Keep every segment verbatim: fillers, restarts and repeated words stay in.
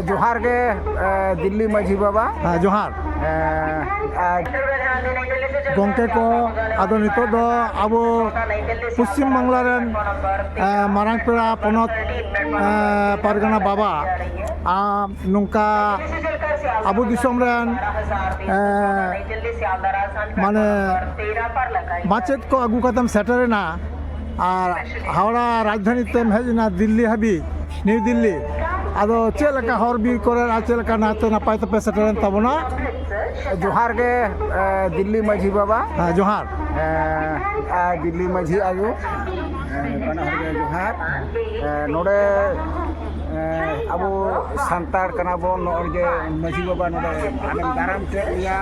ᱡᱚᱦᱟᱨ ᱜᱮ, ᱮ, ᱫᱤᱞᱞᱤ ᱢᱟᱹᱡᱷᱤ ᱵᱟᱵᱟ᱾ ᱦᱮᱸ, ᱡᱚᱦᱟᱨ᱾ ᱮ, ᱟᱨ ᱜᱚᱢᱠᱮ ᱠᱚ, ᱟᱫᱚ ᱱᱤᱛᱚᱜ ᱫᱚ ᱟᱵᱚ ᱯᱚᱥᱪᱤᱢ ᱵᱟᱝᱞᱟ ᱨᱮᱱ, ᱮ, ᱢᱟᱨᱟᱝ ᱯᱮᱲᱟ ᱯᱚᱱᱚᱛ, ᱮ, ᱯᱟᱨᱜᱟᱱᱟ ᱵᱟᱵᱟ, ᱟᱢ ᱱᱚᱝᱠᱟ ᱟᱵᱚ ᱫᱤᱥᱚᱢ ᱨᱮᱱ, ᱮ, ᱢᱟᱱᱮ ᱢᱟᱪᱮᱫ ᱠᱚ ᱟᱹᱜᱩ ᱠᱟᱛᱮᱢ ᱥᱮᱴᱮᱨᱮᱱᱟ, ᱟᱨ ᱦᱟᱣᱲᱟ ᱨᱟᱡᱽᱫᱷᱟᱱᱤ ᱛᱮᱢ ᱦᱮᱡ ᱮᱱᱟ ᱫᱤᱞᱞᱤ ᱦᱟᱹᱵᱤᱡ, ᱱᱤᱭᱩ ᱫᱤᱞᱞᱤ᱾ ᱟᱫᱚ ᱪᱮᱫ ᱞᱮᱠᱟ ᱦᱚᱨ ᱵᱤᱨ ᱠᱚᱨᱮ ᱟᱨ ᱪᱮᱫ ᱞᱮᱠᱟ ᱱᱟᱭᱛᱮ ᱱᱟᱯᱟᱭ ᱛᱮᱯᱮ ᱥᱮᱴᱮᱨᱮᱱ ᱛᱟᱵᱚᱱᱟ? ᱡᱚᱦᱟᱨ ᱜᱮ, ᱮ, ᱫᱤᱞᱞᱤ ᱢᱟᱹᱡᱷᱤ ᱵᱟᱵᱟ᱾ ᱦᱮᱸ, ᱡᱚᱦᱟᱨ᱾ ᱮ, ᱟᱨ ᱫᱤᱞᱞᱤ ᱢᱟᱹᱡᱷᱤ ᱟᱭᱳ, ᱮ, ᱵᱟᱱᱟ ᱦᱚᱲ ᱜᱮ ᱡᱚᱦᱟᱨ᱾ ᱮ, ᱱᱚᱰᱮ, ᱮ, ᱟᱵᱚ ᱥᱟᱱᱛᱟᱲ ᱠᱟᱱᱟ ᱵᱚᱱ, ᱱᱚᱜᱼᱚᱭ ᱡᱮ ᱢᱟᱹᱡᱷᱤ ᱵᱟᱵᱟ ᱱᱚᱰᱮ ᱟᱢᱮᱢ ᱫᱟᱨᱟᱢ ᱠᱮᱫ ᱞᱮᱭᱟ,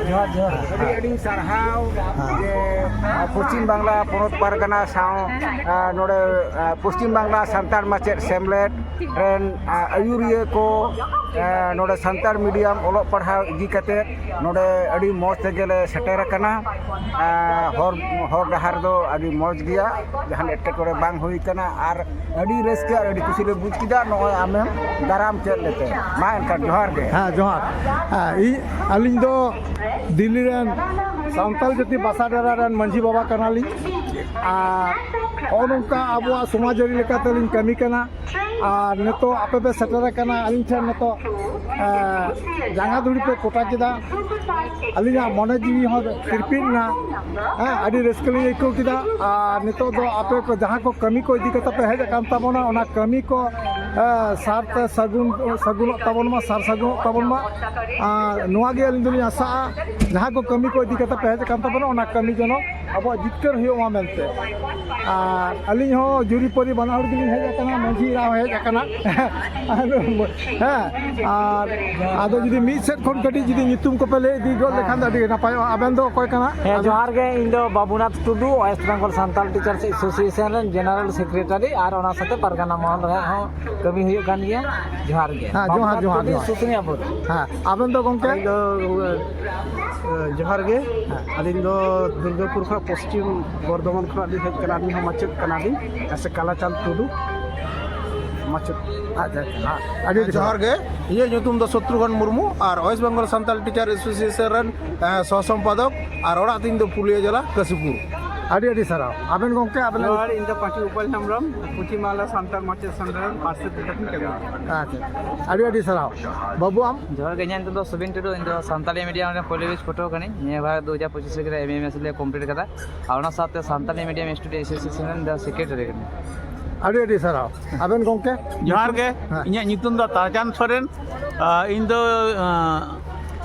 ᱡᱚᱦᱟᱨ, ᱡᱚᱦᱟᱨ᱾ ᱟᱹᱰᱤ ᱟᱹᱰᱤ ᱥᱟᱨᱦᱟᱣ᱾ ᱦᱮᱸ᱾ ᱡᱮ, ᱟ, ᱯᱚᱥᱪᱤᱢ ᱵᱟᱝᱞᱟ ᱯᱚᱱᱚᱛ ᱯᱟᱨᱜᱟᱱᱟ ᱥᱟᱶ, ᱟ, ᱱᱚᱰᱮ, ᱟ, ᱯᱚᱥᱪᱤᱢ ᱵᱟᱝᱞᱟ ᱥᱟᱱᱛᱟᱲ ᱢᱟᱪᱮᱫ ᱥᱮᱢᱞᱮᱫ ᱨᱮᱱ, ᱟ, ᱟᱹᱭᱩᱨᱤᱭᱟᱹ ᱠᱚ, ᱟ, ᱱᱚᱰᱮ ᱥᱟᱱᱛᱟᱲ ᱢᱤᱰᱤᱭᱟᱢ ᱚᱞᱚᱜ ᱯᱟᱲᱦᱟᱣ ᱤᱫᱤ ᱠᱟᱛᱮ ᱱᱚᱰᱮ ᱟᱹᱰᱤ ᱢᱚᱡᱽ ᱛᱮᱜᱮ ᱞᱮ ᱥᱮᱴᱮᱨ ᱟᱠᱟᱱᱟ᱾ ᱟ, ᱦᱚᱨ, ᱦᱚᱨ ᱰᱟᱦᱟᱨ ᱫᱚ ᱟᱹᱰᱤ ᱢᱚᱡᱽ ᱜᱮᱭᱟ, ᱡᱟᱦᱟᱱ ᱮᱴᱠᱮᱴᱚᱬᱮ ᱵᱟᱝ ᱦᱩᱭ ᱠᱟᱱᱟ᱾ ᱟᱨ ᱟᱹᱰᱤ ᱨᱟᱹᱥᱠᱟᱹ ᱟᱨ ᱟᱹᱰᱤ ᱠᱩᱥᱤ ᱞᱮ ᱵᱩᱡᱽ ᱠᱮᱫᱟ ᱱᱚᱜᱼᱚᱭ ᱟᱢᱮᱢ ᱫᱟᱨᱟᱢ ᱠᱮᱫ ᱞᱮᱛᱮ᱾ ᱢᱟ ᱮᱱᱠᱷᱟᱱ ᱡᱚᱦᱟᱨ ᱜᱮ᱾ ᱦᱮᱸ, ᱡᱚᱦᱟᱨ᱾ ᱦᱮᱸ, ᱤᱧ, ᱟᱹᱞᱤᱧ ᱫᱚ ᱫᱤᱞᱞᱤ ᱨᱮᱱ ᱥᱟᱱᱛᱟᱲ ᱡᱟᱹᱛᱤ ᱵᱟᱥᱟ ᱰᱮᱨᱟ ᱨᱮᱱ ᱢᱟᱹᱡᱷᱤ ᱵᱟᱵᱟ ᱠᱟᱱᱟᱞᱤᱧ᱾ ᱟᱨ ᱱᱚᱜᱼᱚ ᱱᱚᱝᱠᱟ ᱟᱵᱚᱣᱟᱜ ᱥᱚᱢᱟᱡᱽ ᱟᱹᱨᱤ ᱞᱮᱠᱟᱛᱮᱞᱤᱧ ᱠᱟᱹᱢᱤ ᱠᱟᱱᱟ᱾ ᱟᱨ ᱱᱤᱛᱚᱜ ᱟᱯᱮ ᱯᱮ ᱥᱮᱴᱮᱨ ᱟᱠᱟᱱᱟ ᱟᱹᱞᱤᱧ ᱴᱷᱮᱱ, ᱱᱤᱛᱚᱜ, ᱮ, ᱡᱟᱸᱜᱟ ᱫᱷᱩᱲᱤ ᱯᱮ ᱠᱚᱴᱟ ᱠᱮᱫᱟ, ᱟᱹᱞᱤᱧᱟᱜ ᱢᱚᱱᱮ ᱡᱤᱣᱤ ᱦᱚᱸ ᱛᱤᱨᱯᱤᱫ ᱮᱱᱟ᱾ ᱦᱮᱸ, ᱟᱹᱰᱤ ᱨᱟᱹᱥᱠᱟᱹ ᱞᱤᱧ ᱟᱹᱭᱠᱟᱹᱣ ᱠᱮᱫᱟ᱾ ᱟᱨ ᱱᱤᱛᱚᱜ ᱫᱚ ᱟᱯᱮ ᱠᱚ ᱡᱟᱦᱟᱸ ᱠᱚ ᱠᱟᱹᱢᱤ ᱠᱚ ᱤᱫᱤ ᱠᱟᱛᱮ ᱯᱮ ᱦᱮᱡ ᱟᱠᱟᱱ ᱛᱟᱵᱚᱱᱟ, ᱚᱱᱟ ᱠᱟᱹᱢᱤ ᱠᱚ, ᱮ, ᱥᱟᱨ ᱛᱮ ᱥᱟᱹᱜᱩᱱ, ᱥᱟᱹᱜᱩᱱᱚᱜ ᱛᱟᱵᱚᱱ ᱢᱟ, ᱥᱟᱨ ᱥᱟᱹᱜᱩᱱᱚᱜ ᱛᱟᱵᱚᱱ ᱢᱟ᱾ ᱟᱨ ᱱᱚᱣᱟ ᱜᱮ ᱟᱹᱞᱤᱧ ᱫᱚᱞᱤᱧ ᱟᱥᱟᱜᱼᱟ, ᱡᱟᱦᱟᱸ ᱠᱚ ᱠᱟᱹᱢᱤ ᱠᱚ ᱤᱫᱤ ᱠᱟᱛᱮ ᱯᱮ ᱦᱮᱡ ᱟᱠᱟᱱ ᱛᱟᱵᱚᱱᱟ, ᱚᱱᱟ ᱠᱟᱹᱢᱤ ᱡᱮᱱᱚ ᱟᱵᱚᱣᱟᱜ ᱡᱤᱛᱠᱟᱹᱨ ᱦᱩᱭᱩᱜ ᱢᱟ ᱢᱮᱱᱛᱮ᱾ ᱟᱨ ᱟᱹᱞᱤᱧ ᱦᱚᱸ ᱡᱩᱨᱤ ᱯᱟᱹᱨᱤ ᱵᱟᱱᱟ ᱦᱚᱲ ᱜᱮᱞᱤᱧ ᱦᱮᱡ ᱟᱠᱟᱱᱟ, ᱢᱟᱹᱡᱷᱤ ᱮᱨᱟ ᱦᱚᱸ ᱦᱮᱡ ᱟᱠᱟᱱᱟ᱾ ᱟᱨ, ᱦᱮᱸ, ᱟᱨ ᱟᱫᱚ ᱡᱩᱫᱤ ᱢᱤᱫ ᱥᱮᱫ ᱠᱷᱚᱱ ᱠᱟᱹᱴᱤᱡ ᱡᱩᱫᱤ ᱧᱩᱛᱩᱢ ᱠᱚᱯᱮ ᱞᱟᱹᱭ ᱤᱫᱤ ᱜᱚᱫ ᱞᱮᱠᱷᱟᱱ ᱫᱚ ᱟᱹᱰᱤ ᱱᱟᱯᱟᱭᱚᱜᱼᱟ᱾ ᱟᱵᱮᱱ ᱫᱚ ᱚᱠᱚᱭ ᱠᱟᱱᱟ? ᱦᱮᱸ, ᱟᱵᱮᱱ? ᱡᱚᱦᱟᱨ ᱜᱮ, ᱤᱧ ᱫᱚ ᱵᱟᱵᱩᱱᱟᱛᱷ ᱴᱩᱰᱩ, West Bengal Santal Teachers Association ᱨᱮᱱ General Secretary, ᱟᱨ ᱚᱱᱟ ᱥᱟᱛᱮ ᱯᱟᱨᱜᱟᱱᱟ ᱢᱚᱦᱚᱞ ᱨᱮᱭᱟᱜ ᱦᱚᱸ ᱠᱟᱹᱢᱤ ᱦᱩᱭᱩᱜ ᱠᱟᱱ ᱜᱮᱭᱟ᱾ ᱡᱚᱦᱟᱨ ᱜᱮ᱾ ᱦᱮᱸ, ᱡᱚᱦᱟᱨ, ᱵᱟᱵᱩᱱᱟᱛᱷ ᱡᱚᱦᱟᱨ, ᱴᱩᱰᱩ, ᱡᱚᱦᱟᱨ᱾ ᱥᱩᱥᱩᱱᱤᱭᱟ ᱵᱩᱨᱩ᱾ ᱦᱮᱸ, ᱟᱵᱮᱱ ᱫᱚ ᱜᱚᱢᱠᱮ? ᱟᱹᱞᱤᱧ ᱫᱚ, ᱮ, ᱡᱚᱦᱟᱨ ᱜᱮ᱾ ᱦᱮᱸ᱾ ᱟᱹᱞᱤᱧ ᱫᱚ ᱫᱩᱨᱜᱟᱯᱩᱨ ᱠᱷᱚᱱ, ᱯᱚᱥᱪᱤᱢ ᱵᱚᱨᱫᱷᱚᱢᱟᱱ ᱠᱷᱚᱱᱟᱜ ᱞᱤᱧ ᱦᱮᱡ ᱠᱟᱱᱟ᱾ ᱟᱹᱞᱤᱧ ᱦᱚᱸ ᱢᱟᱪᱮᱫ ᱠᱟᱱᱟᱞᱤᱧ, ᱥᱮ ᱠᱟᱞᱟᱪᱟᱸᱫᱽ ᱴᱩᱰᱩ, ᱢᱟᱪᱮᱫ᱾ ᱟᱪᱪᱷᱟ, ᱟᱪᱪᱷᱟ᱾ ᱟᱹᱰᱤ ᱟᱹᱰᱤ ᱡᱚᱦᱟᱨ ᱜᱮ᱾ ᱤᱧᱟᱹᱜ ᱧᱩᱛᱩᱢ ᱫᱚ ᱥᱚᱛᱨᱩᱜᱷᱚᱱ ᱢᱩᱨᱢᱩ ᱟᱨ west Bengal Santal teacher association ᱨᱮᱱ, ᱮᱸ, ᱥᱚᱦ ᱥᱚᱢᱯᱟᱫᱚᱠ, ᱟᱨ ᱚᱲᱟᱜ ᱛᱤᱧ ᱫᱚ ᱯᱩᱨᱩᱞᱤᱭᱟᱹ ᱡᱮᱞᱟ, ᱠᱟᱥᱤᱯᱩᱨ᱾ ᱟᱹᱰᱤ ᱟᱹᱰᱤ ᱥᱟᱨᱦᱟᱣ᱾ ᱟᱵᱮᱱ ᱜᱚᱢᱠᱮ, ᱟᱵᱮᱱ ᱡᱚᱦᱟᱨ, ᱤᱧ ᱫᱚ ᱯᱟᱹᱪᱩ ᱩᱯᱟᱞ ᱦᱮᱢᱵᱨᱚᱢ, ᱯᱚᱪᱷᱤᱢ ᱵᱟᱝᱞᱟ ᱥᱟᱱᱛᱟᱲ ᱢᱟᱪᱮᱫ ᱥᱮᱱᱴᱟᱨ ᱨᱮᱱ ᱯᱟᱹᱨᱥᱤ ᱛᱮᱫ ᱤᱧ ᱠᱟᱹᱢᱤᱭᱟ᱾ ᱟᱪᱪᱷᱟ, ᱟᱹᱰᱤ ᱟᱹᱰᱤ ᱥᱟᱨᱦᱟᱣ᱾ ᱵᱟᱹᱵᱩ, ᱟᱢ? ᱡᱚᱦᱟᱨ ᱜᱮ, ᱤᱧᱟᱹᱜ ᱧᱩᱛᱩᱢ ᱫᱚ ᱥᱩᱵᱤᱱ ᱴᱩᱰᱩ, ᱤᱧ ᱫᱚ ᱥᱟᱱᱛᱟᱲᱤ ᱢᱤᱰᱤᱭᱟᱢ ᱨᱮ ᱯᱳᱭᱞᱳ ᱵᱮᱪ ᱯᱟᱹᱴᱷᱩᱣᱟᱹ ᱠᱟᱹᱱᱟᱹᱧ᱾ ᱱᱤᱭᱟᱹ ᱵᱟᱨ ᱫᱩ ᱦᱟᱡᱟᱨ ᱯᱚᱸᱪᱤᱥ ᱨᱮ ᱮᱢ ᱮ ᱮᱢ ᱮᱥ ᱞᱮ ᱠᱚᱢᱯᱞᱤᱴ ᱠᱟᱫᱟ᱾ ᱟᱨ ᱚᱱᱟ ᱥᱟᱶᱛᱮ ᱥᱟᱱᱛᱟᱲᱤ ᱢᱤᱰᱤᱭᱟᱢ ᱥᱴᱩᱰᱮᱱᱴ ᱮᱥᱳᱥᱤᱭᱮᱥᱚᱱ ᱨᱮᱱ ᱫᱚ ᱥᱮᱠᱨᱮᱴᱟᱨᱤ ᱠᱟᱱᱟᱹᱧ᱾ ᱟᱹᱰᱤ ᱟᱹᱰᱤ ᱥᱟᱨᱦᱟᱣ᱾ ᱟᱵᱮᱱ ᱜᱚᱢᱠᱮ? ᱡᱚᱦᱟᱨ ᱜᱮ᱾ ᱦᱮᱸ᱾ ᱤᱧᱟᱹᱜ ᱧᱩᱛᱩᱢ ᱫᱚ ᱛᱟᱨᱡᱟᱱ ᱥᱚᱨᱮᱱ᱾ ᱟᱨ ᱤᱧ ᱫᱚ, ᱟᱸ,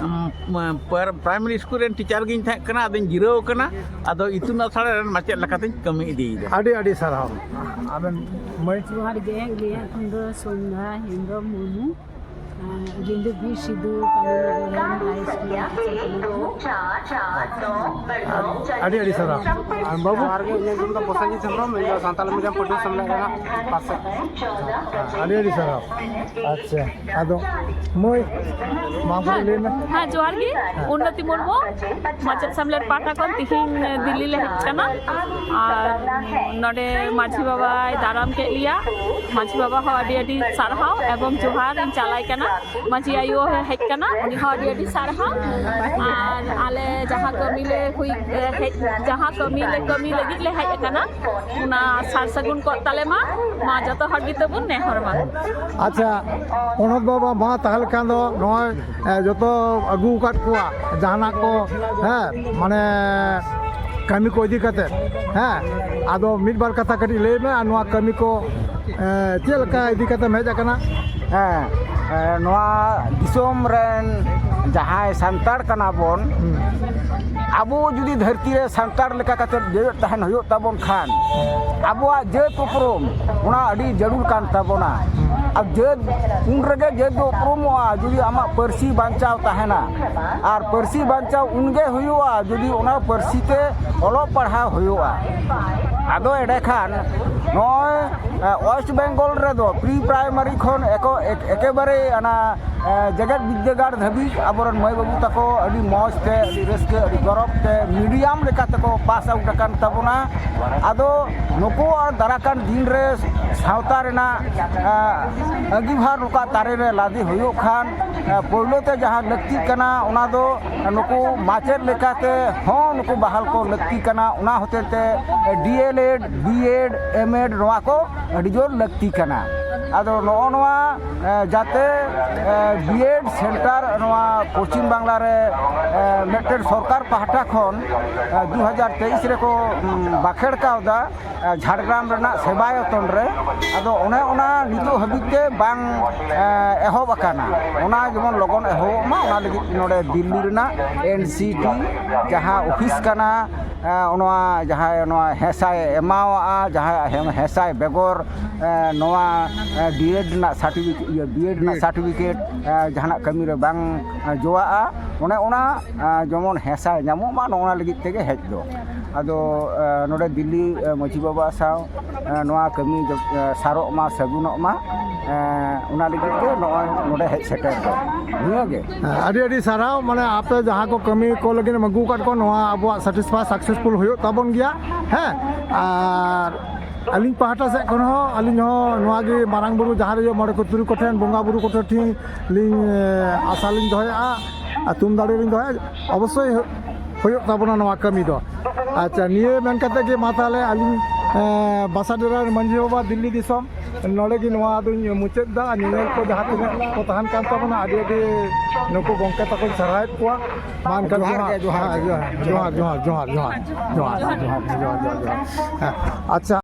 ᱩᱢ, ᱯᱨᱟᱭᱢᱟᱨᱤ ᱥᱠᱩᱞ ᱨᱮᱱ ᱴᱤᱪᱟᱨ ᱜᱤᱧ ᱛᱟᱦᱮᱸ ᱠᱟᱱᱟ, ᱟᱫᱚᱧ ᱡᱤᱨᱟᱹᱣ ᱟᱠᱟᱱᱟ᱾ ᱟᱫᱚ ᱤᱛᱩᱱ ᱟᱥᱲᱟ ᱨᱮᱱ ᱢᱟᱪᱮᱫ ᱞᱮᱠᱟᱛᱤᱧ ᱠᱟᱹᱢᱤ ᱤᱫᱤᱭᱮᱫᱟ᱾ ᱟᱹᱰᱤ ᱟᱹᱰᱤ ᱥᱟᱨᱦᱟᱣ᱾ ᱟᱵᱮᱱ ᱢᱟᱹᱭ? ᱡᱚᱦᱟᱨ ᱜᱮ, ᱤᱧᱟᱹᱜ ᱧᱩᱛᱩᱢ ᱫᱚ ᱥᱚᱱᱫᱷᱟ ᱦᱮᱢᱵᱨᱚᱢ ᱢᱩᱨᱢᱩ᱾ ᱟᱨ ᱤᱧ ᱫᱚ ᱵᱤᱨ ᱥᱤᱫᱩ ᱠᱟᱹᱱᱩ ᱱᱚᱜᱚᱨ ᱨᱮᱱ ᱦᱟᱭ ᱥᱠᱩᱞ ᱨᱮᱱ ᱴᱤᱪᱟᱨ ᱠᱟᱱᱟ᱾ ᱟᱹᱰᱤ ᱟᱹᱰᱤ ᱥᱟᱨᱦᱟᱣ᱾ ᱟᱨ ᱵᱟᱹᱵᱩ? ᱡᱚᱦᱟᱨ ᱜᱮ, ᱤᱧᱟᱹᱜ ᱧᱩᱛᱩᱢ ᱫᱚ ᱯᱨᱚᱥᱮᱱᱡᱤᱛ ᱦᱮᱢᱵᱨᱚᱢ, ᱤᱧ ᱫᱚ ᱥᱟᱱᱛᱟᱲᱤ ᱢᱤᱰᱤᱭᱟᱢ ᱯᱟᱹᱴᱷᱩᱣᱟᱹ ᱥᱮᱢᱞᱮᱫ ᱨᱮᱱᱟᱜ ᱯᱟᱨᱥᱮᱫ᱾ ᱟᱹᱰᱤ ᱟᱹᱰᱤ ᱥᱟᱨᱦᱟᱣ᱾ ᱟᱪᱪᱷᱟ, ᱟᱫᱚ ᱢᱟᱹᱭ, ᱢᱟ ᱵᱟᱹᱵᱩ ᱞᱟᱹᱭ ᱢᱮ᱾ ᱦᱮᱸ, ᱡᱚᱦᱟᱨ ᱜᱮ᱾ ᱦᱮᱸ᱾ ᱩᱱᱱᱚᱛᱤ ᱢᱩᱨᱢᱩ, ᱢᱟᱪᱮᱫ ᱥᱮᱢᱞᱮᱫ ᱯᱟᱦᱴᱟ ᱠᱷᱚᱱ ᱛᱤᱦᱤᱧ ᱫᱤᱞᱞᱤ ᱞᱮ ᱦᱮᱡ ᱠᱟᱱᱟ᱾ ᱟᱨ ᱱᱚᱰᱮ ᱢᱟᱹᱡᱷᱤ ᱵᱟᱵᱟᱭ ᱫᱟᱨᱟᱢ ᱠᱮᱫ ᱞᱮᱭᱟ᱾ ᱢᱟᱹᱡᱷᱤ ᱵᱟᱵᱟ ᱦᱚᱸ ᱟᱹᱰᱤ ᱟᱹᱰᱤ ᱥᱟᱨᱦᱟᱣ ᱮᱵᱚᱝ ᱡᱚᱦᱟᱨ ᱤᱧ ᱪᱟᱞᱟᱭ ᱠᱟᱱᱟ᱾ ᱢᱟᱹᱡᱷᱤ ᱟᱭᱳ ᱦᱚᱸ ᱦᱮᱡ ᱠᱟᱱᱟ, ᱩᱱᱤ ᱦᱚᱸ ᱟᱹᱰᱤ ᱟᱹᱰᱤ ᱥᱟᱨᱦᱟᱣ᱾ ᱟᱨ ᱟᱞᱮ ᱡᱟᱦᱟᱸ ᱠᱟᱹᱢᱤ ᱞᱮ ᱦᱩᱭ, ᱦᱮᱡ, ᱡᱟᱦᱟᱸ ᱠᱟᱹᱢᱤ ᱞᱮ ᱠᱟᱹᱢᱤ ᱞᱟᱹᱜᱤᱫ ᱞᱮ ᱦᱮᱡ ᱟᱠᱟᱱᱟ, ᱚᱱᱟ ᱥᱟᱨ ᱥᱟᱹᱜᱩᱱ ᱠᱚᱜ ᱛᱟᱞᱮ ᱢᱟ, ᱢᱟ ᱡᱚᱛᱚ ᱦᱚᱲ ᱜᱮ ᱛᱟᱵᱚᱱ ᱱᱮᱦᱚᱨ ᱢᱟ᱾ ᱟᱪᱪᱷᱟ, ᱯᱚᱱᱚᱛ ᱵᱟᱵᱟ, ᱢᱟ ᱛᱟᱦᱚᱞᱮ ᱠᱷᱟᱱ ᱫᱚ ᱱᱚᱜᱼᱚᱭ, ᱮ, ᱡᱚᱛᱚ ᱟᱹᱜᱩ ᱟᱠᱟᱫ ᱠᱚᱣᱟ ᱡᱟᱦᱟᱱᱟᱜ ᱠᱚ, ᱦᱮᱸ, ᱢᱟᱱᱮ ᱠᱟᱹᱢᱤ ᱠᱚ ᱤᱫᱤ ᱠᱟᱛᱮ, ᱦᱮᱸ, ᱟᱫᱚ ᱢᱤᱫ ᱵᱟᱨ ᱠᱟᱛᱷᱟ ᱠᱟᱹᱴᱤᱡ ᱞᱟᱹᱭ ᱢᱮ, ᱟᱨ ᱱᱚᱣᱟ ᱠᱟᱹᱢᱤ ᱠᱚ, ᱮ, ᱪᱮᱫ ᱞᱮᱠᱟ ᱤᱫᱤ ᱠᱟᱛᱮᱢ ᱦᱮᱡ ᱟᱠᱟᱱᱟ? ᱦᱮᱸ, ᱮ, ᱱᱚᱣᱟ ᱫᱤᱥᱚᱢ ᱨᱮᱱ ᱡᱟᱦᱟᱸᱭ ᱥᱟᱱᱛᱟᱲ ᱠᱟᱱᱟ ᱵᱚᱱ, ᱦᱩᱸ᱾ ᱟᱵᱚ ᱡᱩᱫᱤ ᱫᱷᱟᱹᱨᱛᱤ ᱨᱮ ᱥᱟᱱᱛᱟᱲ ᱞᱮᱠᱟ ᱠᱟᱛᱮ ᱡᱮᱣᱮᱫ ᱛᱟᱦᱮᱱ ᱦᱩᱭᱩᱜ ᱛᱟᱵᱚᱱ ᱠᱷᱟᱱ, ᱟᱵᱚᱣᱟᱜ ᱡᱟᱹᱛ ᱩᱯᱨᱩᱢ ᱚᱱᱟ ᱟᱹᱰᱤ ᱡᱟᱹᱨᱩᱲ ᱠᱟᱱ ᱛᱟᱵᱚᱱᱟ᱾ ᱟᱨ ᱡᱟᱹᱛ ᱩᱱ ᱨᱮᱜᱮ ᱡᱟᱹᱛ ᱫᱚ ᱩᱯᱨᱩᱢᱚᱜᱼᱟ, ᱡᱩᱫᱤ ᱟᱢᱟᱜ ᱯᱟᱹᱨᱥᱤ ᱵᱟᱧᱪᱟᱣ ᱛᱟᱦᱮᱱᱟ᱾ ᱟᱨ ᱯᱟᱹᱨᱥᱤ ᱵᱟᱧᱪᱟᱣ ᱩᱱᱜᱮ ᱦᱩᱭᱩᱜᱼᱟ, ᱡᱩᱫᱤ ᱚᱱᱟ ᱯᱟᱹᱨᱥᱤ ᱛᱮ ᱚᱞᱚᱜ ᱯᱟᱲᱦᱟᱣ ᱦᱩᱭᱩᱜᱼᱟ᱾ ᱟᱫᱚ ᱮᱸᱰᱮᱠᱷᱟᱱ ᱱᱚᱜᱼᱚᱭ ᱮ, ᱳᱭᱮᱥᱴ ᱵᱮᱝᱜᱚᱞ ᱨᱮᱫᱚ ᱯᱨᱤ ᱯᱨᱟᱭᱢᱟᱨᱤ ᱠᱷᱚᱱ ᱮᱠᱚ-, ᱮᱠ-, ᱮᱠᱮᱵᱟᱨᱮ ᱚᱱᱟ, ᱮ, ᱡᱮᱜᱮᱛ ᱵᱤᱫᱽᱫᱟᱹᱜᱟᱲ ᱫᱷᱟᱹᱵᱤᱡ ᱟᱵᱚᱨᱮᱱ ᱢᱟᱹᱭ ᱵᱟᱹᱵᱩ ᱛᱟᱠᱚ ᱟᱹᱰᱤ ᱢᱚᱡᱽ ᱛᱮ, ᱟᱹᱰᱤ ᱨᱟᱹᱥᱠᱟᱹ, ᱟᱹᱰᱤ ᱜᱚᱨᱚᱵᱽ ᱛᱮ ᱢᱤᱰᱤᱭᱟᱢ ᱞᱮᱠᱟ ᱛᱮᱠᱚ ᱯᱟᱥ ᱟᱣᱩᱴ ᱟᱠᱟᱱ ᱛᱟᱵᱚᱱᱟ᱾ ᱟᱫᱚ ᱱᱩᱠᱩ ᱟᱨ ᱫᱟᱨᱟᱠᱟᱱ ᱫᱤᱱ ᱨᱮ ᱥᱟᱶᱛᱟ ᱨᱮᱱᱟᱜ, ᱮ, ᱟᱹᱜᱤᱵᱷᱟᱨ ᱱᱚᱝᱠᱟ ᱛᱟᱨᱮ ᱨᱮ ᱞᱟᱫᱮ ᱦᱩᱭᱩᱜ ᱠᱷᱟᱱ, ᱮ, ᱯᱳᱭᱞᱳ ᱛᱮ ᱡᱟᱦᱟᱸ ᱞᱟᱹᱠᱛᱤᱜ ᱠᱟᱱᱟ, ᱚᱱᱟ ᱫᱚ ᱱᱩᱠᱩ ᱢᱟᱪᱮᱫ ᱞᱮᱠᱟᱛᱮ ᱦᱚᱸ ᱱᱩᱠᱩ ᱵᱟᱦᱟᱞ ᱠᱚ ᱞᱟᱹᱠᱛᱤ ᱠᱟᱱᱟ᱾ ᱚᱱᱟ ᱦᱚᱛᱮ ᱛᱮ ᱰᱤ ᱮᱞ ᱮᱰ, ᱵᱤ ᱮᱰ, ᱮᱢ ᱮᱰ ᱱᱚᱣᱟ ᱠᱚ ᱟᱹᱰᱤ ᱡᱳᱨ ᱞᱟᱹᱠᱛᱤ ᱠᱟᱱᱟ᱾ ᱟᱫᱚ ᱱᱚᱜᱼᱚ ᱱᱚᱣᱟ, ᱮ, ᱡᱟᱛᱮ, ᱮ, ᱵᱤ ᱮᱰ ᱥᱮᱱᱴᱟᱨ ᱱᱚᱣᱟ ᱯᱚᱪᱷᱤᱢ ᱵᱟᱝᱞᱟ ᱨᱮ, ᱮ, ᱢᱤᱫᱴᱮᱱ ᱥᱚᱨᱠᱟᱨ ᱯᱟᱦᱴᱟ ᱠᱷᱚᱱ, ᱮ, ᱫᱩ ᱦᱟᱡᱟᱨ ᱛᱮᱭᱤᱥ ᱨᱮᱠᱚ, ᱩᱢ, ᱵᱟᱠᱷᱮᱲ ᱠᱟᱣᱫᱟ, ᱮ, ᱡᱷᱟᱲᱜᱨᱟᱢ ᱨᱮᱱᱟᱜ ᱥᱮᱵᱟᱭᱚᱛᱚᱱ ᱨᱮ᱾ ᱟᱫᱚ ᱚᱱᱮ ᱚᱱᱟ ᱱᱤᱛᱚᱜ ᱦᱟᱹᱵᱤᱡ ᱛᱮ ᱵᱟᱝ, ᱮ, ᱮᱦᱚᱵ ᱟᱠᱟᱱᱟ᱾ ᱚᱱᱟ ᱡᱮᱢᱚᱱ ᱞᱚᱜᱚᱱ ᱮᱦᱚᱵᱚᱜ ᱢᱟ, ᱚᱱᱟ ᱞᱟᱹᱜᱤᱫ ᱱᱚᱰᱮ ᱫᱤᱞᱞᱤ ᱨᱮᱱᱟᱜ ᱮᱱ ᱥᱤ ᱰᱤ ᱡᱟᱦᱟᱸ ᱚᱯᱷᱤᱥ ᱠᱟᱱᱟ, ᱮ, ᱱᱚᱣᱟ ᱡᱟᱦᱟᱸᱭ ᱱᱚᱣᱟ ᱦᱮᱸᱥᱟᱭ ᱮᱢᱟᱣᱟᱜᱼᱟ, ᱡᱟᱦᱟᱸᱭ ᱦᱮᱸ-, ᱦᱮᱸᱥᱟᱭ ᱵᱮᱜᱚᱨ, ᱮ, ᱱᱚᱣᱟ, ᱮ, ᱰᱤ ᱮᱰ ᱨᱮᱱᱟᱜ ᱥᱟᱨᱴᱤᱯᱷᱤᱠᱮᱴ, ᱤᱭᱟᱹ, ᱵᱤ ᱮᱰ ᱨᱮᱱᱟᱜ ᱵᱤ ᱮᱰ᱾ ᱥᱟᱨᱴᱤᱯᱷᱤᱠᱮᱴ, ᱮ, ᱡᱟᱦᱟᱱᱟᱜ ᱠᱟᱹᱢᱤ ᱨᱮ ᱵᱟᱝ, ᱮ, ᱡᱚᱣᱟᱜᱼᱟ, ᱚᱱᱮ ᱚᱱᱟ, ᱮ, ᱡᱮᱢᱚᱱ ᱦᱮᱸᱥᱟᱭ ᱧᱟᱢᱚᱜ ᱢᱟ, ᱱᱚᱜᱼᱚ ᱱᱟ ᱞᱟᱹᱜᱤᱫ ᱛᱮᱜᱮ ᱦᱮᱡ ᱫᱚ᱾ ᱟᱫᱚ, ᱮ, ᱱᱚᱰᱮ ᱫᱤᱞᱞᱤ, ᱮ, ᱢᱟᱹᱡᱷᱤ ᱵᱟᱵᱟ ᱥᱟᱶ, ᱮ, ᱱᱚᱣᱟ ᱠᱟᱹᱢᱤ ᱡᱚ-, ᱮ, ᱥᱟᱨᱚᱜ ᱢᱟ, ᱥᱟᱹᱜᱩᱱᱚᱜ ᱢᱟ, ᱮ, ᱚᱱᱟ ᱞᱟᱹᱜᱤᱫ ᱛᱮ ᱱᱚᱜᱼᱚᱭ ᱱᱚᱰᱮ ᱦᱮᱡ ᱥᱮᱴᱮᱨ ᱫᱚ᱾ ᱱᱤᱭᱟᱹ ᱜᱮ᱾ ᱦᱮᱸ, ᱟᱹᱰᱤ ᱟᱹᱰᱤ ᱥᱟᱨᱦᱟᱣ᱾ ᱢᱟᱱᱮ ᱟᱯᱮ ᱡᱟᱦᱟᱸ ᱠᱚ ᱠᱟᱹᱢᱤ ᱠᱚ ᱞᱟᱹᱜᱤᱫ ᱮᱢ ᱟᱹᱜᱩ ᱟᱠᱟᱫ ᱠᱚᱣᱟ, ᱱᱚᱣᱟ ᱟᱵᱚᱣᱟᱜ ᱥᱟᱴᱤᱥᱯᱷᱟᱭ ᱥᱟᱠᱥᱮᱥᱯᱷᱩᱞ ᱦᱩᱭᱩᱜ ᱛᱟᱵᱚᱱ ᱜᱮᱭᱟ᱾ ᱦᱮᱸ, ᱟᱨ ᱟᱹᱞᱤᱧ ᱯᱟᱦᱴᱟ ᱥᱮᱫ ᱠᱷᱚᱱ ᱦᱚᱸ ᱟᱹᱞᱤᱧ ᱦᱚᱸ ᱱᱚᱣᱟ ᱜᱮ ᱢᱟᱨᱟᱝ ᱵᱩᱨᱩ, ᱡᱟᱦᱮᱨ ᱟᱭᱳ, ᱢᱚᱬᱮ ᱠᱚ ᱛᱩᱨᱩᱭ ᱠᱚᱴᱷᱮᱱ, ᱵᱚᱸᱜᱟ ᱵᱩᱨᱩ ᱠᱚᱴᱷᱮᱱ ᱞᱤᱧ, ᱮ, ᱟᱥᱟ ᱞᱤᱧ ᱫᱚᱦᱚᱭᱮᱫᱼᱟ ᱟᱨ ᱛᱩᱢ ᱫᱟᱲᱮ ᱞᱤᱧ ᱫᱚᱦᱚᱭᱟ᱾ ᱚᱵᱚᱥᱥᱳᱭ ᱦᱩᱭᱩᱜ ᱛᱟᱵᱚᱱᱟ ᱱᱚᱣᱟ ᱠᱟᱹᱢᱤ ᱫᱚ᱾ ᱟᱪᱪᱷᱟ, ᱱᱤᱭᱟᱹ ᱢᱮᱱ ᱠᱟᱛᱮ ᱜᱮ ᱢᱟ ᱛᱟᱦᱚᱞᱮ ᱟᱹᱞᱤᱧ, ᱮ, ᱵᱟᱥᱟ ᱰᱮᱨᱟ ᱢᱟᱹᱡᱷᱤ ᱵᱟᱵᱟ, ᱫᱤᱞᱞᱤ ᱫᱤᱥᱚᱢ, ᱱᱚᱰᱮ ᱜᱮ ᱱᱚᱣᱟ ᱫᱚᱧ ᱢᱩᱪᱟᱹᱫ ᱮᱫᱟ᱾ ᱟᱨ ᱧᱮᱧᱮᱞ ᱠᱚ ᱡᱟᱦᱟᱸ ᱛᱤᱱᱟᱹᱜ ᱠᱚ ᱛᱟᱦᱮᱱ ᱠᱟᱱ ᱛᱟᱵᱚᱱᱟ, ᱟᱹᱰᱤ ᱟᱹᱰᱤ ᱱᱩᱠᱩ ᱜᱚᱢᱠᱮ ᱛᱟᱠᱚᱧ ᱥᱟᱨᱦᱟᱣᱮᱫ ᱠᱚᱣᱟ᱾ ᱢᱟ ᱮᱱᱠᱷᱟᱱ ᱡᱚᱦᱟᱨ ᱜᱮ, ᱡᱚᱦᱟᱨ ᱜᱮ᱾ ᱦᱮᱸ, ᱡᱚᱦᱟᱨ, ᱡᱚᱦᱟᱨ, ᱡᱚᱦᱟᱨ᱾ ᱦᱮᱸ, ᱟᱪᱪᱷᱟ᱾